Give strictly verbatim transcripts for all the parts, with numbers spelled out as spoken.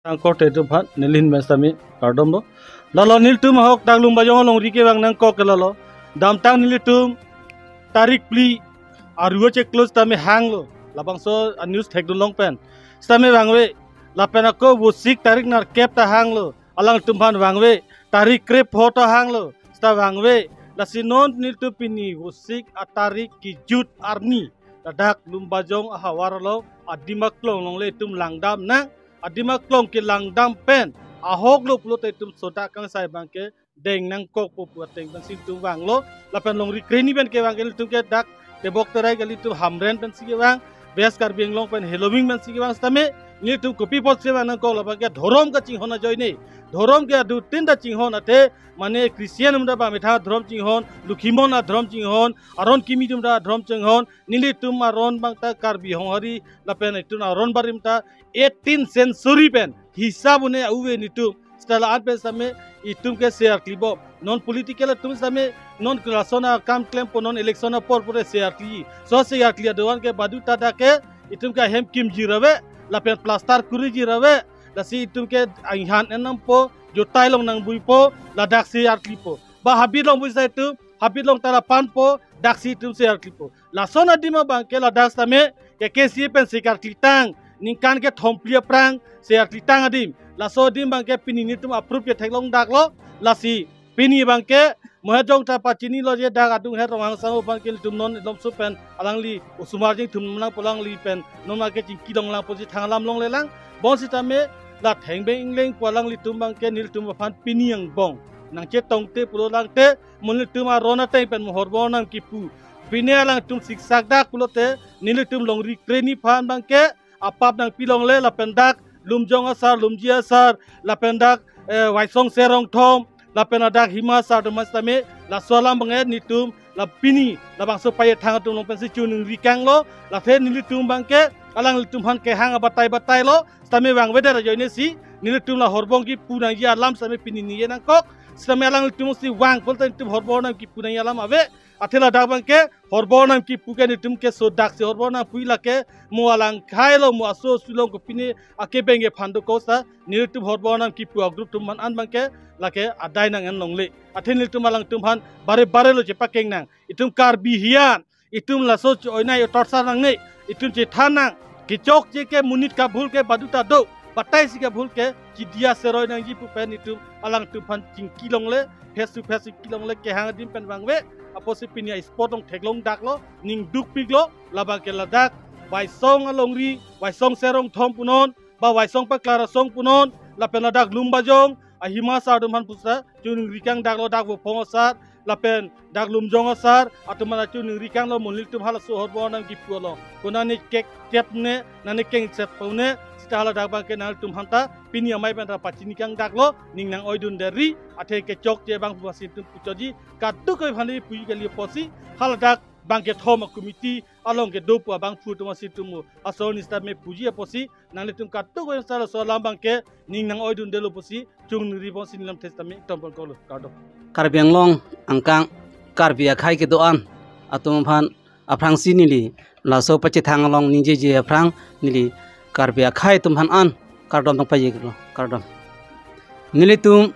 Angkor te tu phan neli hin mes tame kardom lo. Lalo nelitum ahok dak Lumbajong alongri kevang nangkok ke lalo. Damtang nelitum tarik phli aru cheklo sitame hanglo. Labangso a-news thekdun long pen. Sitame vangve. Lapen ako Vosik tarik nerkep ta hanglo. Alangtum aphan vangve. Tarik krepho ta hanglo. Sita vangve. Lasi non nelitum pini Vosik atarik kejut arni. Ladak Lumbajong ahavar along adim aklong longle itum langdam nang. Adim aklong kelangdam pen ahok lo pulote itum sodak kangsai abangke deng nangkokpo pu ateng pensi itum vanglo. Lapen longri kreni pen kevang ke itum ke dak tebok terai kali, itum Hamren pensi kevang, West Karbi Anglong pen Heloving pensi kevang sitame nelitum kopi apotsi vang nangkok, labangke dhorom kachinghon ajoine. Dhorom ke adutin ta chinghon athe, mane Christian atum ta ba methang dhorom chinghon, Lokhimon adhorom chinghon, aron kimi atum ta dhorom chinghon, nelitum aron abang ta Karbi Honghari lapen itum aron barim ta eighteen century pen hisap un-e ave nelitum. Sita la-an pen sitame itum ke se arkli bom. Non political atum sitame non lason akam klempo, non election apor pore se arkli. So se arkli adovan ke badu ta dak ke itum ke ahem kimji ra ave, lapen plaster kuriji ra ave. Lasi itum ke inghan en nampo, jotai along nangbuipo, ladak se arklipo. Ba habit along bui sai itum, habit along ta la panpo, daksi itum se arklipo. Lason adim abangke ladak sitame ke K C A pen se karkli tang, ningkan kethom phli aphrang se arkli tang adim. Laso adim abangke pini nelitum approve ketheklong daklo. Lasi pini abangke Mohejong ta pachinilo je dak adung het Ronghang Sangho aphan ke nelitum non Lomso pen alangli osomar jengthum nangpo, alangli pen non ake chingki longlangpo, chethang alam longlelang. Bonsitame la Thengbeng Engleng pu alanglitum abangke nelitum aphan pini angbong nangchetongte pulo lang te, mo nelitum aron ateng pen mo Horbor Arnam kipu pine alangtum siksak dak pulote nelitum longri kreni aphan abangke apap nangpi longle, lapen dak Lumjong asar, Lumji asar, lapen dak, eh, Waisong Serong Thom, lapen ladak Hima asar atum sitame laso alam abangke nelitum la pini labangso payethang atum along pensi choningri kanglo. Lasi nelitum abangke alanglitum aphan kehang abatai batai lo. Sitame vangvedet ajoine si nelitum la Horbor Arnam kipu nangji alam sitame pini ningje nangkok. Sitame alanglitum si vang pulote nelitum Horbor Arnam kipu nangji alam ave. Athe ladak abangke Horbor Arnam kipu ke nelitum ke sodaksi Horbor Arnam pu, lake mo alangkhai lo, mo aso asu along kopine akebeng ke phando kosa nelitum Horbor Arnam kipu a-group atum aphan an abangke lake adai nang en longle. Athe nelitum alangtum aphan bare bare lo chepakeng nang. Itum Karbi hiyan, itum laso cho-oinai otor sar nangne, itum chethan nang. Kechokche ke monit kabhul ke badu ta do, batai si kabhul ke chidia seroi nangji pu pen itum alangtum aphan chingki longle, face to face chingki longle, kehang adim pen vangve. Apotsi pini a-spot along theklong daklo, ning dukpiklo, labangke ladak Waisong alongri, Waisong Serong Thom punon, ba Waisong Paklar Asong punon, lapen ladak Lumbajong ahima asar atum aphan pusa choningri kang daklo, dak Vophong asar lapen dak Lumjong asar atum aphan choningri kanglo, mo nelitum halaso Horbor Arnam kipu along konane kekthep ne, nane kengset po ne, sita haladak abangke nangtum aphanta pini amei pen ra pachini kang daklo, ning nang-oidunde ri. Athe kechokche abang pusi itum puchotji, kadokave aphan le puji kali apotsi haladak bang kethom a-committee along kedo pu abangphu atum si itum mo asor nista me puji apotsi nanglitum kadokave sar laso alam abangke ning nang-oidundelo pusi choningri ponsi neli lam thes tame itum pon kolo, kardom. Karbi Anglong angkang Karbi akhai kedo-an atum aphan aphrangsi neli laso pachethang along ningjeje aphrang neli Karbi akhai atum aphan an kardom nangpajiklo, kardom. Nelitum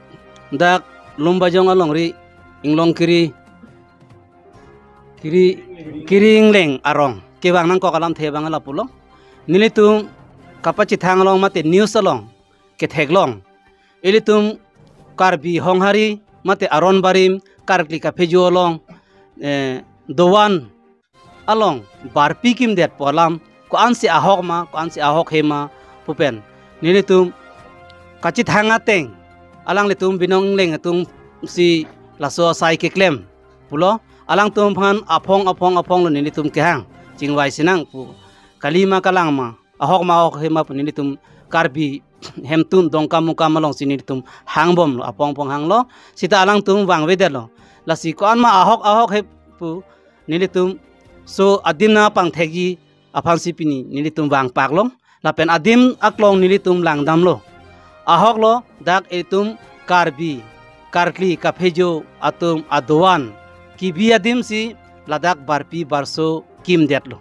dak Lumbajong alongri Inglong Kiri, Kiri, Kiri Ingleng arong kevang nangkok alamthe abang lapulo. Nelitum kapachethang along mate news along ketheklong, ilitum Karbi Honghari mate aron barim karkli kaphejo along, eh, dovan along barpi kimdet pu alam, ko-ansi ahok ma, ko-ansi ahok he ma pu pen nelitum kachethang ateng alanglitum Binong Ingleng atumsi laso asai keklem pulo. Alangtum aphan aphong aphong aphong lo nelitum kehang, chingvai sinang pu, kali ma kalang ma, ahok ma ahok he ma pu nelitum Karbi hemtun Dongkamukam alongsi nelitum hangbomlo, aphong aphong hanglo. Sita alangtum vangvedetlo. Lasi ko-an ma ahok ahok he pu nelitum so adim nangpangthekji aphansi pini nelitum vangpaklong. Lapen adim aklong nelitum langdamlo. Ahok lo dak itum Karbi karkli kaphejo atum adovan kebi adimsi ladak barpi barso kimdetlo.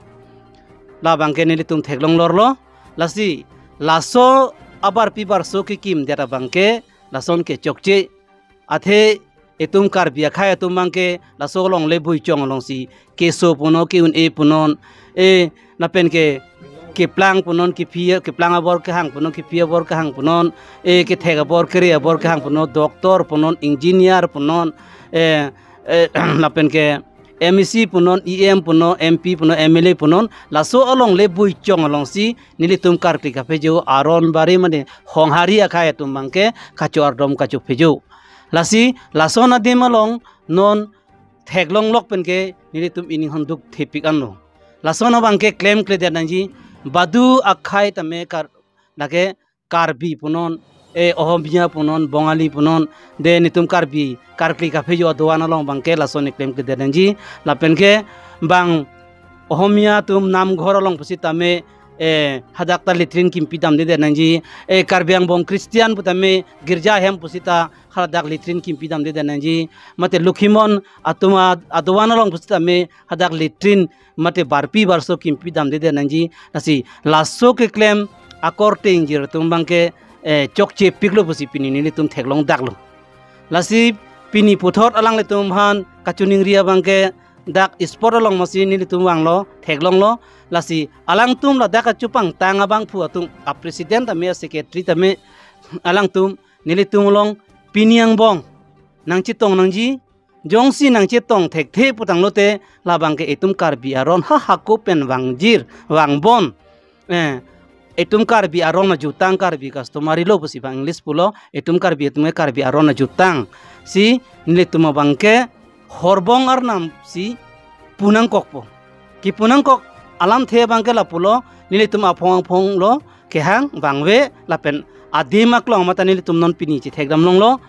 Labangke nelitum theklong lorlo. Lasi laso abarpi barso kekim det abangke lason ke chokche. Athe itum Karbi akhei atum abangke laso alongle buichong alongsi keso punon, ke-un-e punon, e lapen ke keplang punon, kephi, keplang abor kehang punon, kephi abor kehang punon, e kethek abor, kere abor kehang punon, doctor punon, engineer punon, e, e lapen ke M A C punon, E M punon, M P punon, M L A punon, laso alongle buichong alongsi nelitum karkli kaphejo aron bari mane honghari akhei atum abangke kacho ardom kachophejo. Lasi lason adim along non theklong lok pen ke nelitum ining honduk thepik anlo. Lason abangke klemkledet nangji, badu akhei tame kar, lake Karbi punon, e Ohomia punon, Bongali punon, de netum Karbi karkli kaphejo adovan along abangke lason klemkledet nangji. Lapen ke bang Ohomia atum namghor along pusitame, e hadak ta latrine kimpi damdedet nangji. E Karbi angbong Christian putame girja hem pusita hadak latrine kimpi damdedet nangji. Mate Lokhimon atum a-, adovan along pusitame hadak latrine mate barpi barso kimpi damdedet nangji. Lasi laso keklem akorte ingjir atum abangke, e chokchepiklo pusi pini nelitum theklong daklo. Lasi pini puthot alanglitum aphan kachiningri abangke dak spot along masi nelitum vanglo, theklonglo. Lasi alangtum ladak kachupangtang abangphu atum, a president tame, a secretary tame, alangtum nelitum along pini angbong nangchetong nangji. Jongsi nangchetong thekthe putanglote labangke itum Karbi aron ha hako pen vangjir vangbon. E itum Karbi aron ajutang, Karbi customary law pusi bang English pulo, itum Karbi atum ke Karbi aron ajutang. Si nelitum abangke horbong arnam si punangkokpo. Kipunangkok alamthe abangke lapulo, nelitum aphong aphong lo kehang vangve lapen adim aklong mate nelitum non pini chethekdam longlo.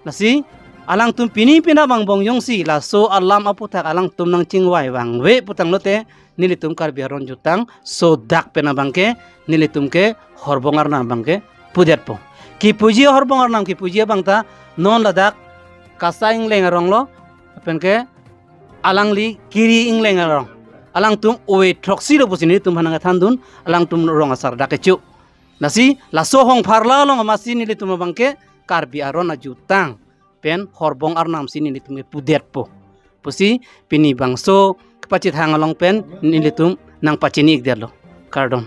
Lasi alangtum pini penap angbong jongsi laso alam aputhak alangtum nangchingvai vangve putanglote nelitum Karbi aron jutang sodak pen abangke nelitum ke horbong arnam abangke pudetpo. Kipuji horbong arnam kipuji abang ta non ladak Kasa Ingleng arong lo, lapen ke alangli Kiri Ingleng arong. Alangtum ove throksi lo pusi nelitum aphan nangkethandun, alangtum rong asar dak kecho. Lasi laso hongpharla along masi nelitum abangke Karbi aron ajutang pen horbong arnam si nelitum ke pudetpo pusi pini bangso kepachethang along pen nelitum nangpachini-ikdetlo. Kardom.